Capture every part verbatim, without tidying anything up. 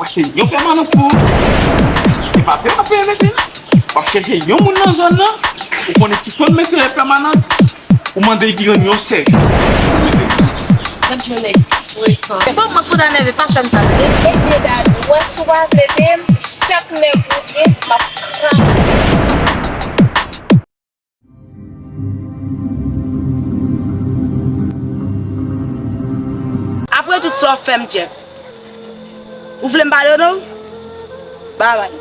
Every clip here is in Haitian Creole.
Achte yon pèmanan pou ou. E pa fè w ap mete. W ap chèche yon moun nan zòn nan, ou konnen ki konn mete pèmanan, ou mande li rann yon sèvis. Gad yon nèg frekan. Bon, mwen konn nève, pa fè m sa, tande. Ebyen, Dani, wè si w pa vle peye m, chak nèg ou ye, m ap kraze. Apre tout sa w fè m, Jeff, ou vle m padone w? Babay.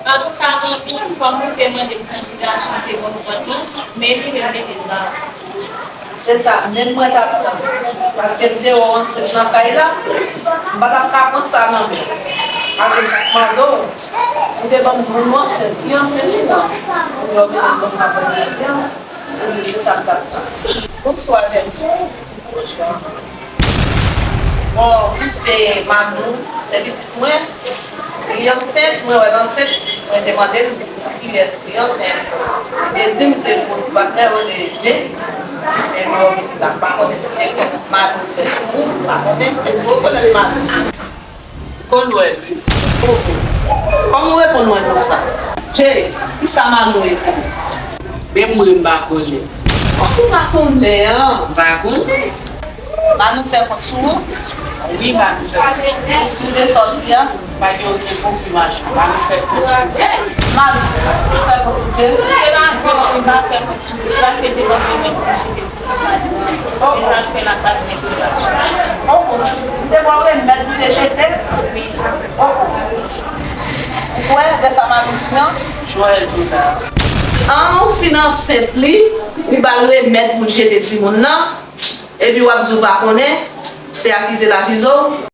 Antouka, Mandou, kòm ou te mande m kandidatè, m te ba w vòt mwen, men li menm mete l ba ou. Se sa, menm mwen t ap pran. Paske m te wè w ansent nan kay la, m pa t ap ka pran sa nan men w. Paske m t ap mande w, ou te ban m grann ou ansent, li ansent li nan. Ou wè w mete l ban m nan pran jodi a, ebyen se sa m t ap pran. Bonswa, Jèm. Bonswa. Bon, piske Mandou, se pitit mwen, li ansent, mwen wè l ansent, mwen te mande l kilès ki ansent. Li di m se yon ti patnè yo rele Jay. Men mwen wè pitit la, m pa konnen si se kòm Mandou fè sou ou, m pa konnen. Èske w rekonèt Mandou? Konn wè l wi. Kòman w reponn mwen konsa? Jay, kisa Mandou ye pou ou? Menm mwen m pa konnen. Kòman ou pa konnen an? M pa konnen. Mandou fè kont sou ou? Wi, Mandou fè kont sou mwen. Si w te sòti a? Pa gen okenn konfimasyon. Mandou fè kont sou ou. Mandou fè kont sou ou. Se pa vre, m pa fè kont sou ou. Se paske te ban remèd pou jete ti fi Mandou an. Oh, oh. Se sa k fè l ap bat nèg yo la. Oh, oh. Li te ba w remèd pou te jete? Wi. Oh, oh. Ou kwè de sa Mandou di an? Joel di w la. An, ou fin ansent li, ou ba l remèd pou l jete timoun nan, epi w ap di w pa konnen, se akize l akize w.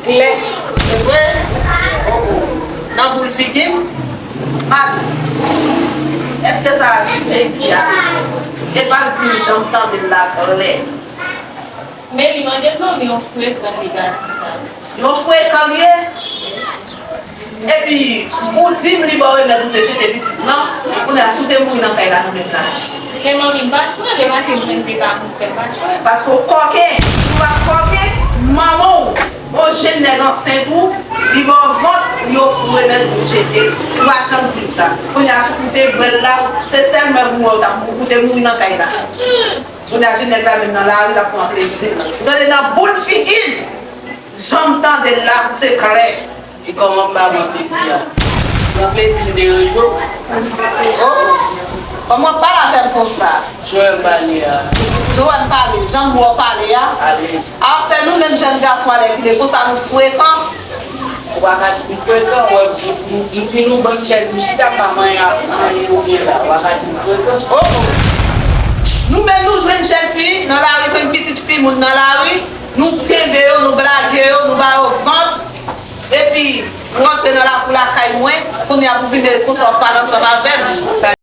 Klè. Se vre? Nan boul figi m? Mal. Èske sa Jay di a se vre? E pa l di m jan m tande l la klè. Men li mande m non, men yon frekan li ka di sa. Yon frekan li ye? Epi, ou di m li ba w remèd ou te jete pitit lan, kounye a si w te mouri nan kay la nou menm la. Men manmi, m pa t prale paske mwen te pa moun fè m pa t prale. Paske w kòken, ou pa kòken, manman w, yon jèn nèg ansent ou, li ba w vant, li ofri w remèd pou w jete. Ou pa janm di m sa. Kounye a si w te bwè l la, se sèl mèg ou wè w t ap, ou te mouri nan kay la. Kounye a jèn nèg la menm nan lari, l ap pran plezi l. Ou tande nan boul figi l, jan m tande l la, se klè. E kòman m pa pran plezi a? Pran plezi m deranje w? Oh, kòman w pale avè m konsa? Jan w wè m pale a. Jan w wè m pale, jan m wè w pale a. Alèz. Afè nou menm jèn gason alèkile konsa nou frekan. Ou pa ka di m frekan, wè m, m, m fin yon bann chèz, m chita m pa manyen anyen oubyen la, ou pa ka di m frekan. Oh, oh. Nou menm nou jwenn jèn fi nan lari, jwenn pitit fi moun nan lari, nou kenbe yo, nou blage yo, nou ba yo vant. Epi, ou rantre nan lakou lakay mwen, kounye a pou vin konsa w pale ansanm avè m.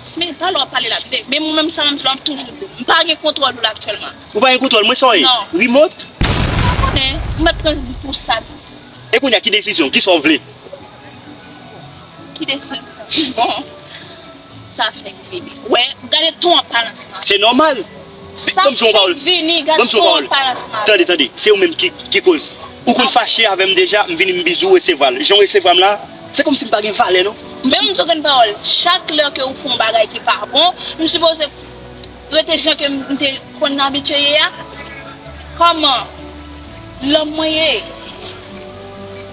Smith, talè w ap pale la, tande. Men mwen menm sa menm, m toujou di w. M pa gen kontwòl ou la aktyèlman. Ou pa gen kontwòl mwen, sa w ye? Non. Remote? M pa konnen. M mèt pran pou sa. E kounye a, ki desizyon? Kisa w vle? Ki desizyon ki sa? Bon. Sa fèk vini. Wè, gade ton aparans lan. Se nòmal. Sa fèk vini, gade ton aparans lan. Tande, tande. Se ou menm ki, ki koz. Ou konn fache avè m deja, m vini m bizou, resevwa l. Jan w resevwa m la, se kòmsi m pa gen valè, non. Men m di w grenn pawòl. Chak lè ke ou fè yon bagay ki pa bon, m sipoze rete jan ke m te konn abitye ye a? Kòman? Lòm mwen ye.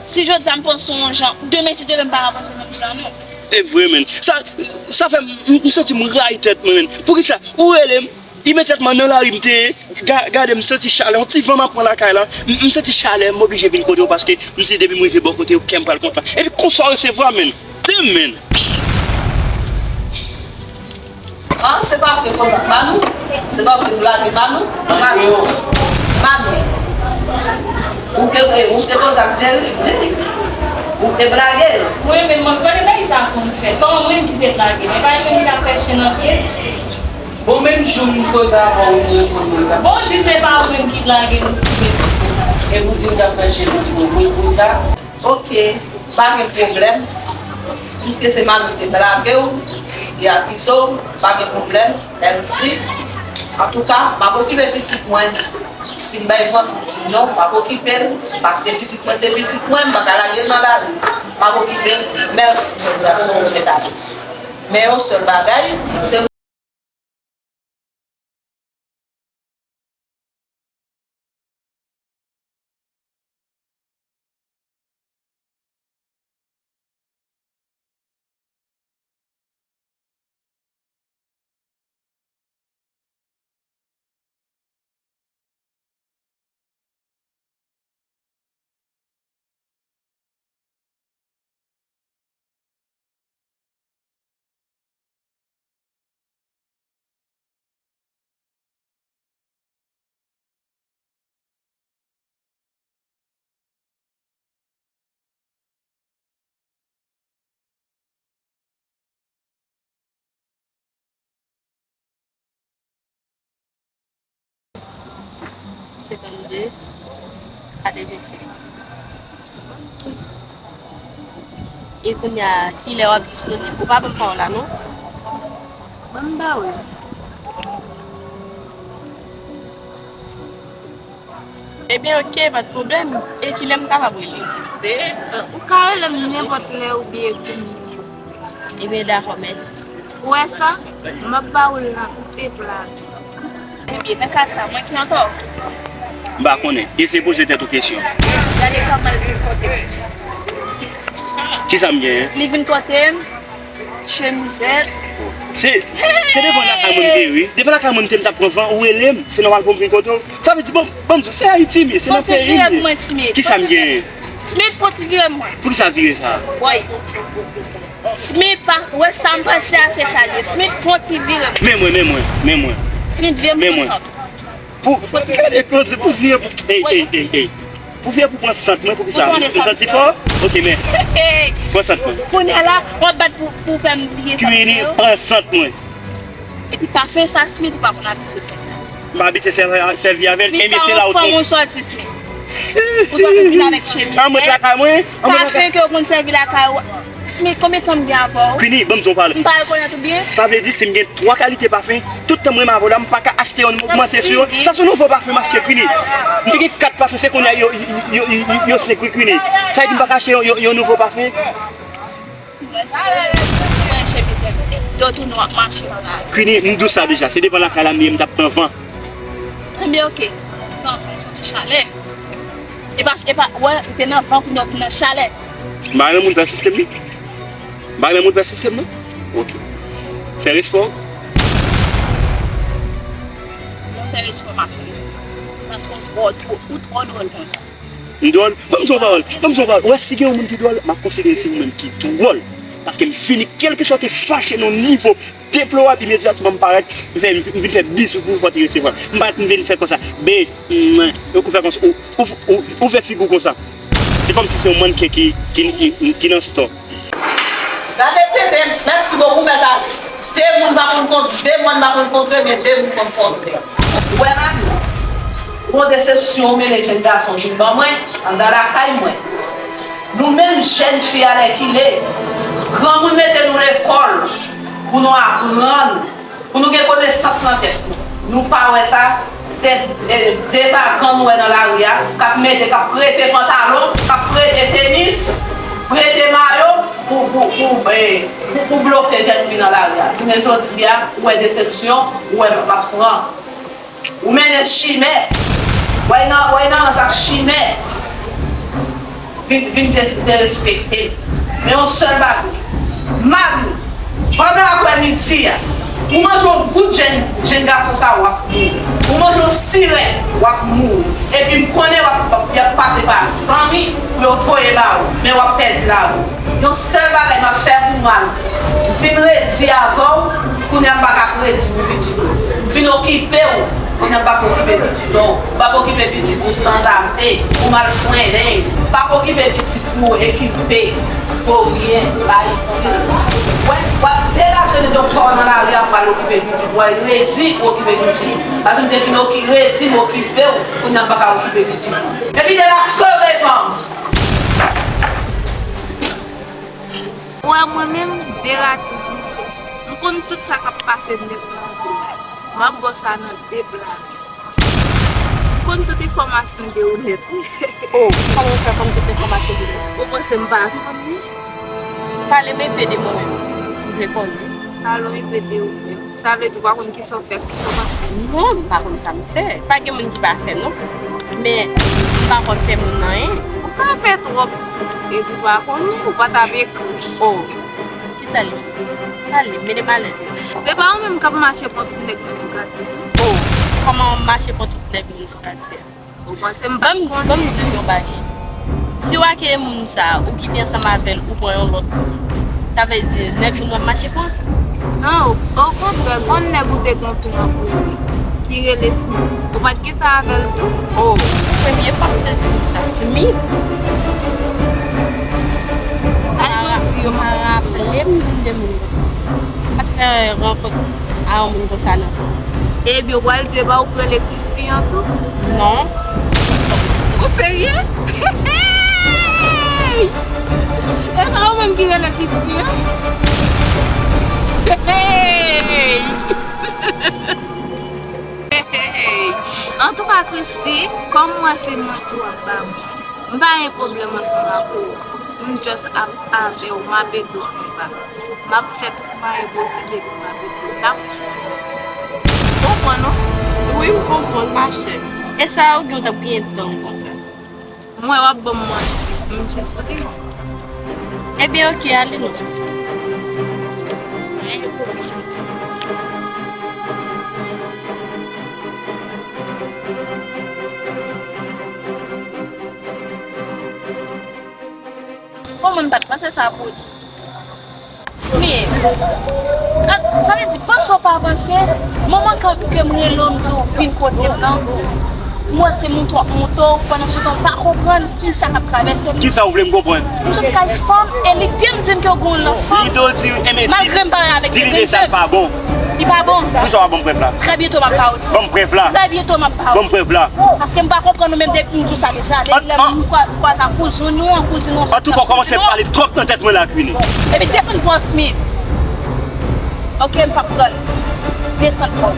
Si jodi a m panse w yon jan, demen si Dye vle m pa ka panse w menm jan non. E vre, menn. Sa, sa fè m, m, m santi m rayi tèt mwen, menn. Poukisa? Ou rele m, imedyatman nan lari m te ye, ga-, gade m santi chalè, yon ti van m ap pran lakay la, m, m santi chalè, m oblije vin kote w paske m di depi m rive bò kote w, kè m pral kontan. Epi konsa w resevwa, menn. Demen. Ah, se pa vre Kozak Manou? Se pa vre nou lage Manou? Manou. Manou. Ou te, ou te Kozak Jerry? Jerry. Ou te blage l? Mwen menm, mwen konnen bagay sa konn fèt. Kòman mwen ki te blage l? E pa li menm ki t ap fè chen nan pye? Bon, menm jou m koze avè w, ou reponn mwen la. Bon, di se pa ou menm ki blage l, ou ki te. E pou di m t ap fè chen nan pye w, mwen konn sa? Ok, pa gen pwoblèm. Piske se Manou ki te blage w, ki te akize w, pa gen pwoblèm. Èl swi. Antouka, m ap okipe pitit mwen. Fin bay vant, m di w non, m ap okipe l. Paske pitit mwen se pitit mwen, m pa ka lage l nan lari. M ap okipe l. Mèsi, jèn gason, ou mèt ale. Men yon sèl bagay, se Senkannde, katrevensenk. E kounye a, kilè w ap disponib? Ou pa ban m pawòl la, non? Ban m ba w. Ebyen, oke, pa t pwoblèm. E kilè m kapab rele w? Ou ka rele m nenpòt lè oubyen ekri m. Ebyen, dakò, mèsi. Ou wè sa? M ap ba w l nan koute pla. Ebyen, nan ka sa, mwen ki antò? M pa konnen. Eseye poze tèt ou kesyon. Gade kòman l vin kote m. Kisa m genyen? Li vin kote m. Chemizèt. Se, se devan lakay mwen m te ye, wi. Devan lakay mwen m te, m t ap pran van, ou rele m. Se nòmal pou m vin kote w. Sa vle di, bon, bon, se Ayiti m ye, se nan peyi m ye. Kisa m genyen? Smith, fò ti vire mwen. Poukisa vire sa? Woy. Smith pa, wè sa m panse a, se sa l ye. Smith, fò ti vire mwen. Men mwen, men mwen, men mwen. Smith, vire mwen. Pou, gade konsa, pou vire pou, ey, ey, ey, ey. Pou vire pou pran sant mwen, pou ki sa? Ou santi fò? Ok, men. Pran sant mwen. Kounye a la, w ap bat pou, pou fè m bliye sa. Kwini, pran sant mwen. Epi pafen sa, Smith, ou pa konn abitye sèvi avè l. M abitye sèvi, sèvi avè l, ebyen se la ou twonpe. Smith, pa yon fanm ou sòti, Smith. Ou sòti vin avèk chemiz vèt. An mwen lakay mwen, an mwen lakay. Pafen ke ou konn sèvi lakay ou. Smith, konbyen tan m gen avè w? Kwini, ban m di w yon pawòl. M pa rekonèt ou byen? Sa vle di, si m gen twa kalite pafen, tout tan m renmen avè w la, m pa ka achte youn, m ogmante sou yo. Sa se nouvo pafen m achte, Kwini. M te gen kat pafen, se kounye a yo, yo, yo senk, wi, Kwini. Sa vle di m pa ka achte yon, yon, yon nouvo pafen? Mwen, se mwen chemiz yo tou nou ap mache nan lari. Kwini, m di w sa deja, se devan lakay la m ye, m t ap pran van. Ebyen, oke. Nan van, m santi chalè. E pa, e pa, wè, ou te nan van, kounye a ou vin nan chalè. M pa renmen moun pèsiste m, wi. M pa renmen moun pèsiste m, non. Oke. Fè respè w. Mwen fè respè, m ap fè respè. Paske w twò, twò, ou twò dwòl konsa. M dwòl? Ban m di w yon pawòl. Ban m di w yon pawòl. Ou wè, si gen yon moun ki dwòl, m ap konsidere se ou menm ki dwòl. Paske m fini, kèlkeswa w te fache nan yon nivo deplorab, imedyatman m parèt, m fè, m vin fè bizou pou ou, fò w te resevwa m. M parèt, m vin fè konsa. Be, mwen, ou fè konsa, ou, ou, ou, ou fè figi w konsa. Se kòmsi se yon mannken ki, ki, ki, ki nan stò. Gade tenten, mèsi bokou, mèt ale. De moun pa konn kont, de mòn pa konn kontre, men de moun konn kontre. Ou wè Manu, ou gon desepsyon ou mennen jenn gason vin ban mwen, anndan lakay mwen. Nou menm jèn fi alèkile, granmoun mete nou lekòl pou nou aprann, pou nou gen konesans nan tèt nou. Nou pa wè sa? Se, e, de vagan nou wè nan lari a, k ap mete, k ap prete pantalon, k ap prete tenis, prete mayo pou, pou, pou, e, pou, pou blofe jèn fi nan lari a. Jounen jodi a, ou wè desepsyon, ou wè m ap pran. Ou mennen chimè. Wè nan, wè nan ranz ak chimè. Vin, vin de-, derespekte m. Men yon sèl bagay. Madi, pandan aprèmidi a, ou manje yon gout jèn, jèn gason sa, w ap mouri. Ou manje yon sirèt, w ap mouri. Epi m konnen w ap, y ap pase pa zanmi pou yo voye ba ou, men w ap pèdi lavi w. Yon sèl bagay m ap fè pou mal, m fin redi avè w, kounye a m pa ka redi pou pitit ou. M fin okipe w, kounye a m p ap okipe pitit ou. M p ap okipe pitit ou sanzave, ou mal frennen. M p ap okipe pitit ou ekipe, voryen, pa itil. Wè, w ap degaje de doktè w nan lari a pou al okipe pitit ou, w al redi pou okipe pitit ou. Paske m te fin oki-, redi m okipe w, kounye a m pa ka okipe pitit ou. Epi de la sere fanm. Ou wè mwen menm, de ratiz mwen bezwen. M konn tout sa k ap pase nèt nan vil la. M ap ba w sa nan de blag. M konn tout enfòmasyon de ou nèt. Oh, kòman w fè konn tout enfòmasyon de mwen? Ou panse m pa konn li? Pale m enpe de mwen menm. M vle konnen. Pale m enpe de ou menm. Sa vle di ou pa konn kisa w fè ak kisa w pa fè? Non, m pa konn sa m fè. Pa gen moun ki pa fè non. Men, m pa konn fè moun anyen. Ou pa fè twòp tou, epi w pa konnen, ou pa t ap ekri. Oh, kisa l ye? Pale, mennen m alèz. Se pa ou menm k ap mache pran tout nèg moun sou katye. Oh, kòman w mache pran tout nèg moun sou katye a? Ou panse m pa t konnen? Ban m, ban m di w yon bagay. Si w ak moun sa, ou kite ansanm avè l, ou pran yon lòt moun, sa vle di nèg moun w ap mache pran? Non, okontrè, gon nèg ou te gen yon tou nan kouri ki rele Smith. Ou pa t gentan avè l tou? Oh, premye fwa m sezi pou sa, Smith. Al manti yo, m pa raple m de moun konsa. M pa t fè rankont a yon moun konsa non. Ebyen, ou pral di e pa ou k rele Christy an tou? Non. Ou serye? Hey! E pa ou menm ki rele Christy an? Hey! Hey! Antouka, Christy, kòm m wè se manti w ap ba mwen, m pa gen pwoblèm ansanm ak ou. M just ap avè w, m ap ede w konbat. M ap fè tout mwayen posib epi m ap ede w, dakò? Ou konprann, non? Wi, m konprann, machè. E sa ou gen w t ap griyen dan w konsa? M wè w ap ban m manti, m jis ri. Ebyen, oke, ale non. Bon, mwen m pa t panse sa pou di. Smith, sa vle di, panse w pa panse, moman ke, ke m rele w, m di w vin kote m nan, m wè se moute w ap moute w, pandan se tan w pa konprann kisa k ap travèse m. Kisa w vle m konprann? M sot kay fanm, e li di m, di m ke w gen yon lòt fanm. Li di w di, enben, di, malgre m pa avèk li, di li de sa l pa bon. Li pa bon. Poukisa w pa ban m prèv la? Trè byento m ap ba w li. Ban m prèv la. Trè byento m ap ba w li. Ban m prèv la. Paske m pa konprann ou menm depi m di w sa deja. Depi lè m kwa-, kwaze ak kouzin ou an, kouzin ou an. Antouka, w kòmanse pale twòp nan tèt mwen la, Queenie. Epi desann pran Smith. Oke, m p ap pran l. Desann pran l.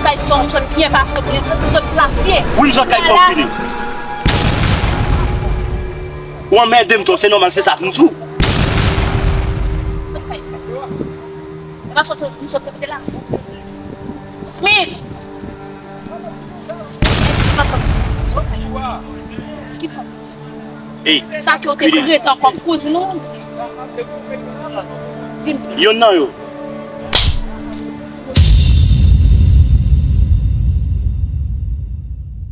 Kay fanm, m sot byen pase w, m sot plase. Wi, m sot kay fanm, Queenie. Ou anmède m twòp, se nòmal, se sa m di w. Sot kay fanm. E pa sot, m sot rete la. Smith! Èske m pa sot, sot kay fanm? Ki fanm? Ey, sa ke w te Queenie. Rete ankò pou kouzin ou? Di m. Youn nan yo.